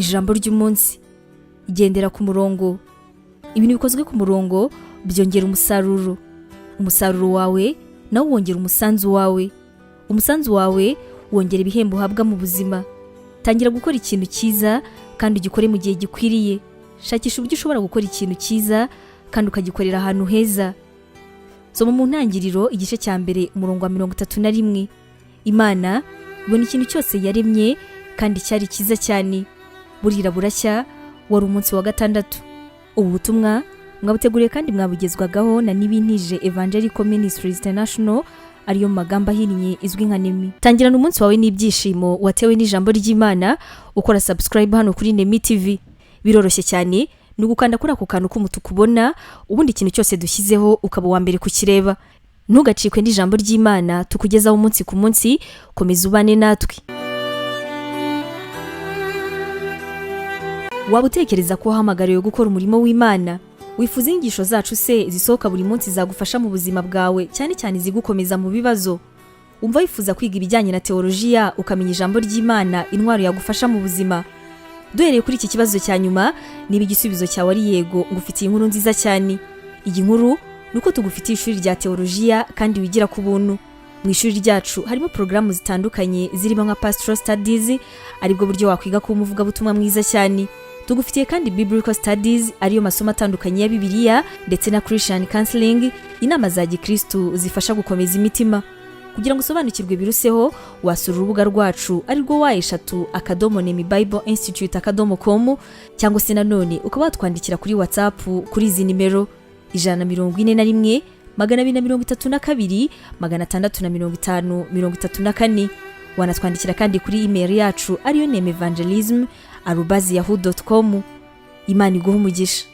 Ijambo ry'umunsi: gendera ku murongo. Ibintu bikozwe ku murongo byongera umusaruro. Umusaruro wawe nawo wongera umusanzu wawe. Umusanzu wawe wongera ibihembo uhabwa mu buzima. Tangira gukora ikintu cyiza kandi ugikore mu gihe gikwiriye. Shakisha uburyo ushobora gukora ikintu cyiza kandi ukagikorera ahantu heza. Soma mu Ntangiriro igice cya 1, umurongo wa 31. Imana ibona ikintu cyose yaremye kandi cyari cyiza cyane. Burira buracya, wari umunsi wa gatandatu. Ubu butumwa mwabuteguriye kandi mwabugezwagaho na Nibintije Evangelical Ministries International, ariyo mu magambo ahinnye izwi nka NEMI. Tangirana umunsi wawe n'ibyishimo watewe n'ijambo ry'Imana ukora subscribe hano kuri NEMI TV. Biroroshye cyane, ni ugukanda kuri ako kantu k'umutuku ubona, ubundi ikintu cyose dushyizeho ukaba uwa mbere kukireba. Ntugacikwe n'ijambo ry'Imana tukugezaho umunsi ku munsi. Komeza ubane natwe. Waba utekereza ko wahamagariwe gukora umurimo w'Imana? Wifuza inyigisho zacu se zisohoka buri munsi zagufasha mu buzima bwawe, cyane cyane izigukomeza mu bibazo? Umva wifuza kwiga ibijyanye na teolojiya, ukamenya ijambo ry'Imana, intwaro yagufasha mu buzima? Duhereye kuri iki kibazo cya nyuma, niba igisubizo cyawe ari yego, ngufitiye inkuru nziza cyane. Iyi nkuru ni uko tugufitiye ishuri rya teolojiya kandi wigira ku buntu. Mu ishuri ryacu harimo porogaramu zitandukanye zirimo nka Pastoral Studies, aribwo buryo wakwiga kuba umuvugabutumwa mwiza cyane. Tugufitiye kandi Biblical Studies, ariyo masomo atandukanye ya Bibiliya, ndetse na Christian Counseling, inama za gikristu zifasha gukomeza imitima. Kugira ngo usobanukirwe biruseho, wasura urubuga rwacu arirwo www.nemibibleinstitute.com, cyangwa se nanone ukaba watwandikira kuri WhatsApp kuri izi nimero: 141 232 650 34. Wanatwandikira kandi kuri email yacu ariyo nemevangelism@yahoo.com. Imana iguha umugisha.